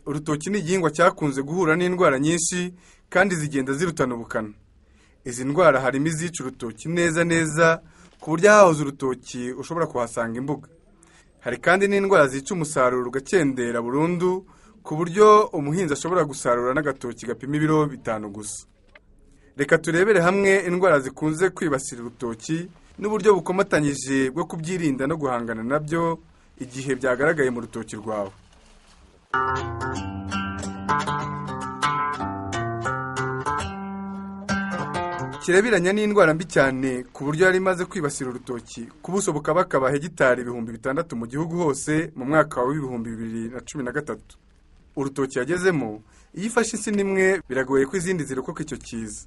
Urutoki ni igihingwa cyakunze guhura n'indwara nyinshi kandi zigenda zirutana ubukana. Izi ndwara harimo izica urutoki neza neza ku buryo ahahoze urutoki ushobora kuhasanga imbuga. Hari kandi n'indwara zica umusaruro ugakendera burundu ku buryo umuhinzi ashobora gusarura n'agatoki gapima ibiro 5 gusa. Reka turebere hamwe indwara zikunze kwibasira urutoki n'uburyo bukomatanyije bwo kubyirinda no guhangana nabyo igihe byagaragaye mu rutoki rwawe. Kirabiranya ni indwara mbi cyane ku buryo yari imaze kwibasira urutoki ku buso bukabakaba hegitari 6000 mu gihugu hose mu mwaka wa 2013. Urutoki yagezemo iyo ifashe insina imwe biragoye ko izindi zirokoka icyo kiza.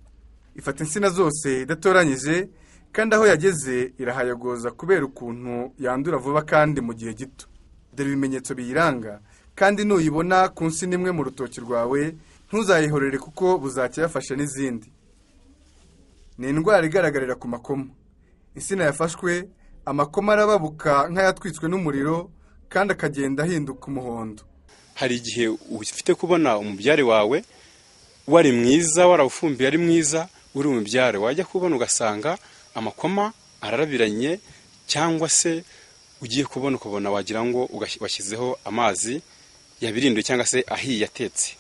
Ifata insina zose idatoranyije kandi aho yageze irahayogoza kubera ukuntu yandura vuba kandi mu gihe gito. Dore ibimenyetso biyiranga kandi nuyibona ku nsina imwe mu rutoki rwawe ntuzayihorere kuko buzacya yafashe n'izindi. Ni indwara igaragarira ku makoma. Insina yafashwe amakoma arababuka nk'ayatwitswe n'umuriro kandi akagenda ahinduka umuhondo. Hari igihe ufite kubona umubyare wawe wari mwiza, warawufumbiye ari mwiza, uri umubyare wajya kubona ugasanga amakoma ararabiranye, cyangwa se ugiye kubona ukabona wagira ngo washyizeho amazi yabirinduye cyangwa se ahiye atetse.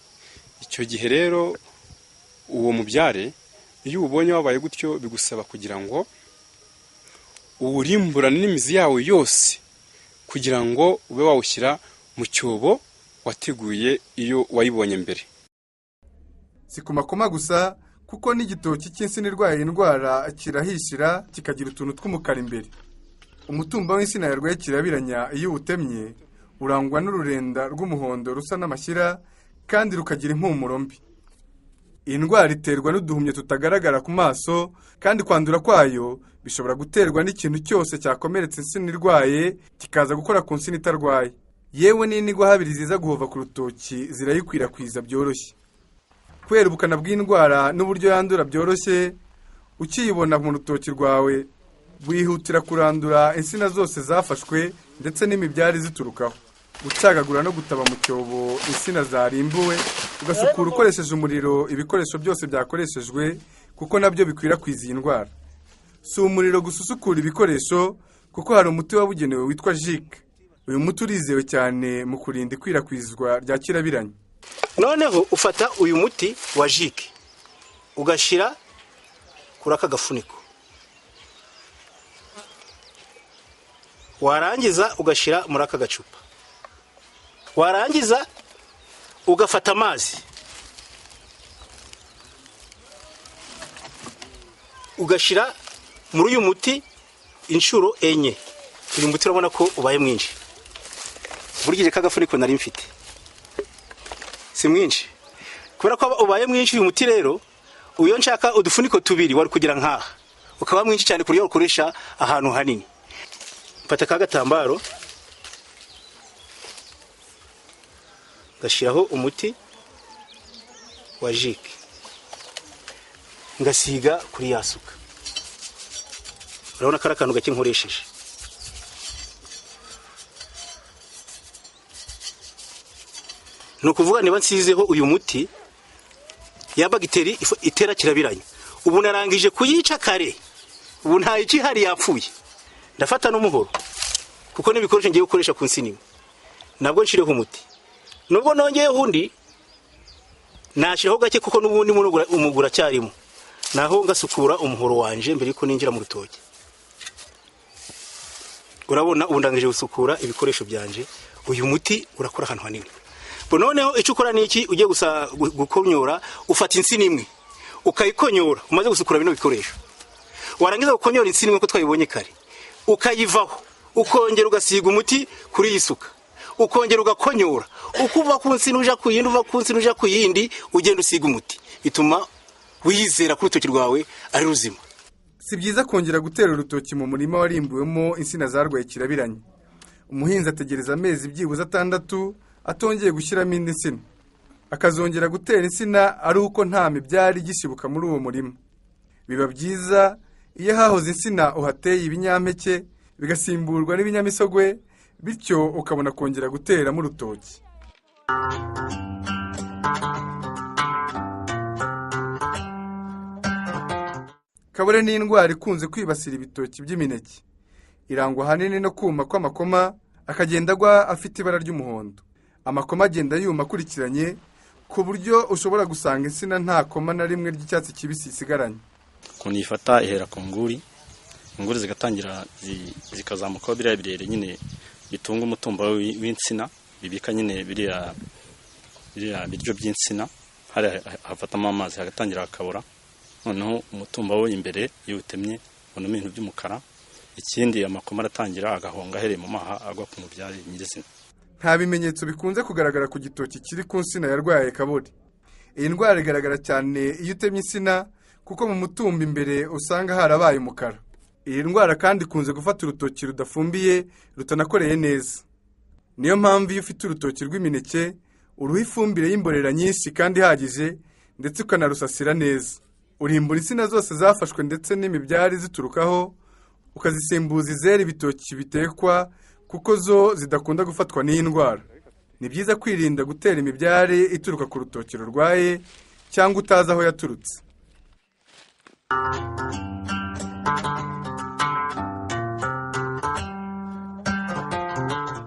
Icyo gihe rero uwo mubyare iyo ubonye wabaye gutyo bigusaba kugira ngo uwurimburane n'imizi yawo yose kugira ngo ube wawushyira mu cyobo wateguye iyo wayibonye mbere. Si ku makoma gusa kuko n'igitoki cy'insina irwaye indwara kirahishira kikagira utuntu tw'umukara imbere. Umutumba w'insina yarwaye kirabiranya iyo uwutemye urangwa n'ururenda rw'umuhondo rusa n'amashyira kandi rukagira impumuro mbi. Iyi ndwara iterwa n'uduhumyo tutagaragara ku maso kandi kwandura kwayo bishobora guterwa n'ikintu cyose cyakomeretse insina irwaye kikaza gukora ku nsina itarwaye. Yewe n'inigwa habiri ziza guhova ku rutoki zirayikwirakwiza byoroshye. Kubera ubukana bw'indwara n'uburyo yandura byoroshye, ukiyibona mu rutoki rwawe wihutira kurandura insina zose zafashwe ndetse n'imibyari ziturukaho. Gucagagura no gutaba mu cyobo insina zarimbuwe, ugasukura ukoresheje umuriro ibikoresho byose byakoreshejwe kuko nabyo bikwirakwiza iyi ndwara. Si umuriro gusa usukura ibikoresho kuko hari umuti wabugenewe witwa jike. Uyu muti urizewe cyane mu kurinda ikwirakwizwa rya kirabiranya. Noneho ufata uyu muti wa jike ugashyira kuri aka gafuniko, warangiza ugashyira muri aka gacupa, warangiza ugafata amazi ugashyira muri uyu muti inshuro 4. Uyu muti urabona ko ubaye mwinshi burya ka gafuniko nari mfite si mwinshi. Kubera ko ubaye mwinshi uyu muti rero, uyo nshaka udufuniko 2 wari kugira nkaha ukaba mwinshi cyane kuriyo ukoresha ahantu hanini. Mfata ka gatambaro ngashyiraho umuti wa jike ngasiga kuri yasuka. Urabona ko ari akantu gake nkoresheje. Ni ukuvuga niba nsizeho uyu muti ya bagiteri itera kirabiranya, ubu narangije kuyica kare, ubu nta ikihari yapfuye. Ndafata n'umuhoro kuko n'ibikoresho ngiye gukoresha ku nsina imwe nabwo nshireho umuti. Nubwo nongeyeho undi nashyiraho gake kuko n'ubundi umugura cyarimo, naho ngasukura umuhoro wanje mbere yuko ninjira mu rutoki. Urabona ubu ndangije gusukura ibikoresho byanje. Uyu muti urakora ahantu hanini. Noneho icyo ukora ni iki? Ugiye gusa gukonyora, ufata insina imwe ukayikonyora umaze gusukura bino bikoresho. Warangiza gukonyora insina imwe ko twayibonye kare, ukayivaho ukongera ugasiga umuti kuri iyi suka. Ukongera ugakonyora, uko uva ku nsina uja ku yindi, uva ku nsina uja ku yindi, ugenda usiga umuti, bituma wiyizera ko urutoki rwawe ari ruzima. Si byiza kongera gutera urutoki mu murima warimbuwemo insina zarwaye kirabiranya. Umuhinzi ategereza amezi byibuze 6 atongeye gushyiramo indi nsina, akazongera gutera insina ari uko nta mibyari igishibuka muri uwo murima. Biba byiza iyo hahoze insina uhateye ibinyampeke bigasimburwa n'ibinyamisogwe, bityo ukabona kongera guteramo urutoki. Kabore ni indwara ikunze kwibasira ibitoki by'imineke. Irangwa ahanini no kuma kw'amakoma, akagenda agwa afite ibara ry'umuhondo. Amakoma agenda yuma akurikiranye, ku buryo ushobora gusanga insina nta koma na rimwe ry'icyatsi kibisi isigaranye. Ukuntu ifata ihera ku nguri, inguri zigatangira zikazamukaho biriya birere nyine bitunga umutumba w'insina, bibika nyine biriya biryo by'insina, hari hafatamo amazi hagatangira hakabora. Noneho umutumba wo imbere iyo utemye ubonamo ibintu by'umukara. Ikindi amakoma aratangira agahonga ahereye mu maha agwa ku mubyare nyirizina. Nta bimenyetso bikunze kugaragara ku gitoki kiri ku nsina yarwaye kabore. Iyi ndwara igaragara cyane iyo utemye insina, kuko mu mutumba imbere usanga harabaye umukara. Iyi ndwara kandi ikunze gufata urutoki rudafumbiye, rutanakoreye neza. Niyo mpamvu iyo ufite urutoki rw'imineke uruha ifumbire y'imborera nyinshi kandi ihagije, ndetse ukanarusasira neza. Urimbura insina zose zafashwe ndetse n'imibyari ziturukaho, ukazisimbuza izera ibitoki bitekwa, kuko zo zidakunda gufatwa n'iyi ndwara. Ni byiza kwirinda gutera imibyari ituruka ku rutoki rurwaye cyangwa utazi aho yaturutse.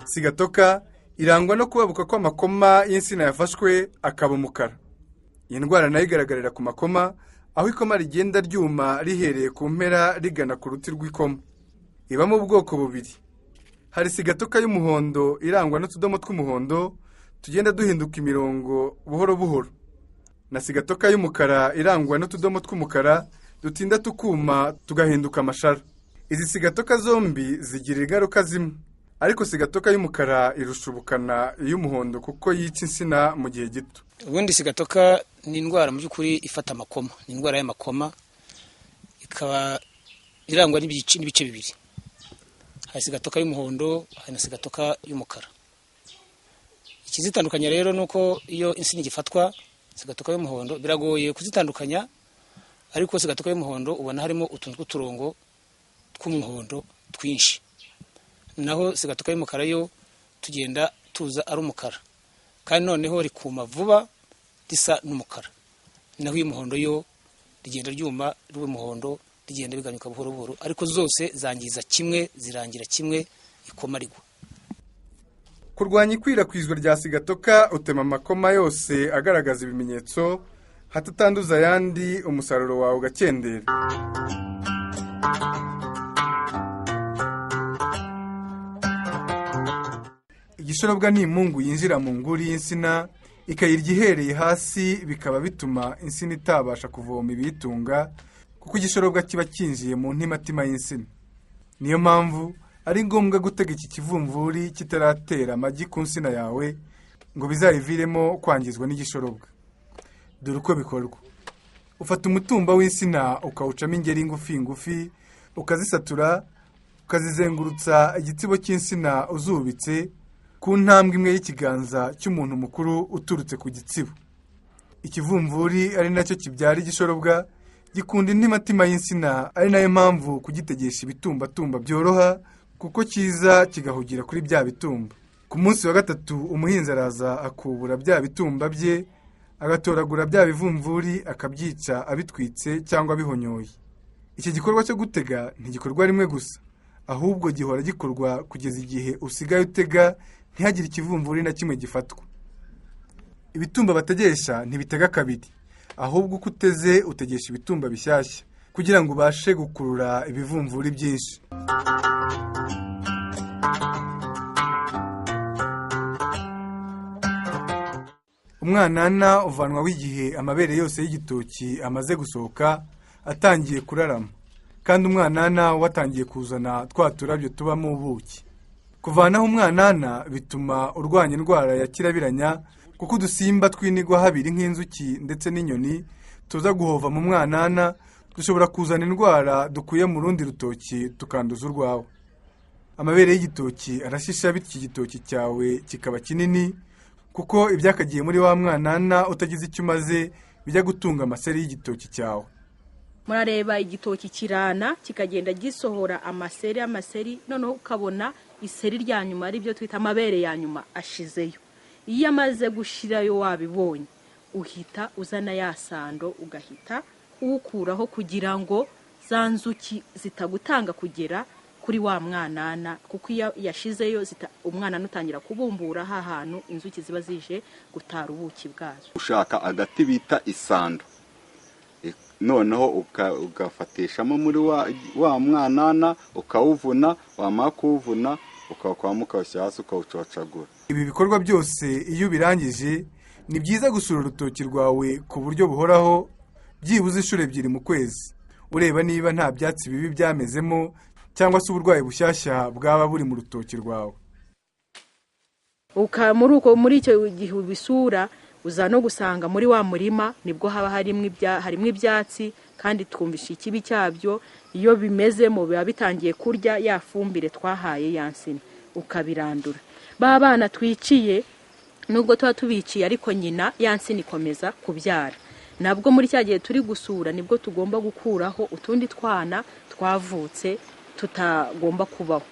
Sigatoka irangwa no kubabuka kw'amakoma y'insina yafashwe akaba umukara. Iyi ndwara nayo igaragarira ku makoma, aho ikoma rigenda ryuma rihereye ku mpera rigana ku ruti rw'ikoma. Ibamo ubwoko bubiri. Hari sigatoka y'umuhondo irangwa n'utudomo tw'umuhondo tugenda duhinduka imirongo buhoro buhoro, na sigatoka y'umukara irangwa n'utudomo tw'umukara dutinda tukuma tugahinduka amashara. Izi sigatoka zombi zigira ingaruka zimwe, ariko sigatoka y'umukara irusha ubukana iy'umuhondo kuko yica insina mu gihe gito. Ubundi sigatoka ni indwara mu by'ukuri ifata amakoma, ni indwara y'amakoma, ikaba irangwa n'ibice bibiri. Hari sigatoka y'umuhondo, hari na sigatoka y'umukara. Ikizitandukanya rero nuko iyo insina igifatwa sigatoka y'umuhondo biragoye kuzitandukanya, ariko sigatoka y'umuhondo ubona harimo utuntu tw'uturongo tw'umuhondo twinshi, naho sigatoka y'umukara yo tugenda tuza ari umukara, kandi noneho rikuma vuba risa n'umukara. Naho iy'umuhondo yo rigenda ryuma rw'umuhondo, rigenda biganyuka buhoro buhoro, ariko zose zangiza kimwe, zirangira kimwe, ikoma rigwa. Kurwanya ikwirakwizwa rya sigatoka, utema amakoma yose agaragaza ibimenyetso, hatatanduza ayandi, umusaruro wawe ugakendera. Igishorobwa ni imungu yinjira mu nguri y'insina ikayirya ihereye hasi, bikaba bituma insina itabasha kuvoma ibiyitunga, kuko igishorobwa kiba cyinjiye mu ntimatima y'insina. Niyo mpamvu ari ngombwa gutega iki kivumvuri kitaratera amagi ku nsina yawe ngo bizayiviremo kwangizwa n'igishorobwa. Dore uko bikorwa. Ufata umutumba w'insina ukawucamo ingeri ngufi ngufi, ukazisatura, ukazizengurutsa igitsibo cy'insina uzubitse ku ntambwe imwe y'ikiganza cy'umuntu mukuru uturutse ku gitsibo. Ikivumvuri ari nacyo kibyara igishorobwa gikunda intimatima y'insina, ari nayo mpamvu kugitegesha ibitumbatumba byoroha, kuko kiza kigahugira kuri bya bitumba. Ku munsi wa gatatu umuhinzi araza akubura bya bitumba bye, agatoragura bya bivumvuri akabyica abitwitse cyangwa abihonyoye. Iki gikorwa cyo gutega ntigikorwa rimwe gusa, ahubwo gihora gikorwa kugeza igihe usigaye utega ntihagire ikivumvuri na kimwe gifatwa. Ibitumba bategesha ntibitega kabiri, ahubwo uko uteze utegesha ibitumba bishyashya kugira ngo ubashe gukurura ibivumvuri byinshi. Umwanana uvanwa w'igihe amabere yose y'igitoki amaze gusohoka atangiye kurarama, kandi umwanana watangiye kuzana twa turabyo tubamo ubuki. Kuvanaho umwanana bituma urwanya indwara ya kirabiranya, kuko udusimba twinigwa habiri nk'inzuki ndetse n'inyoni tuza guhova mu mwanana dushobora kuzana indwara dukuye mu rundi rutoki tukanduza urwawe. Amabere y'igitoki arashisha, bityo igitoki cyawe kikaba kinini, kuko ibyakagiye muri wa mwanana utagize icyo umaze bijya gutunga amaseri y'igitoki cyawe. Murareba igitoki kirana kikagenda gisohora amaseri amaseri, noneho ukabona iseri rya nyuma, aribyo twita amabere ya nyuma, ashizeyo. Iyo amaze gushirayo wabibonye, uhita uzana ya sando ugahita uwukuraho kugira ngo za nzuki zitagutanga kugera kuri wa mwanana, kuko iyo yashizeyo umwanana utangira kubumbura ha hantu inzuki ziba zije gutara ubuki bwazo. Ushaka agati bita isando, noneho ugafatishamo muri wa mwanana, ukawuvuna, wamara kuwuvuna ukawukwamo ukawushyira hasi ukawucocagura. Ibi bikorwa byose iyo ubirangije, ni byiza gusura urutoki rwawe ku buryo buhoraho, byibuze inshuro 2 mu kwezi, ureba niba nta byatsi bibi byamezemo cyangwa se uburwayi bushyashya bwaba buri mu rutoki rwawe. Muri icyo gihe ubisura, uza no gusanga muri wa murima nibwo haba harimo ibyatsi, kandi twumvisha ikibi cyabyo. Iyo bimezemo biba bitangiye kurya ya fumbire twahaye ya nsina, ukabirandura. Ba bana twiciye, nubwo tuba tubiciye, ariko nyina ya nsina ikomeza kubyara. Nabwo muri cya gihe turi gusura nibwo tugomba gukuraho utundi twana twavutse tutagomba kubaho.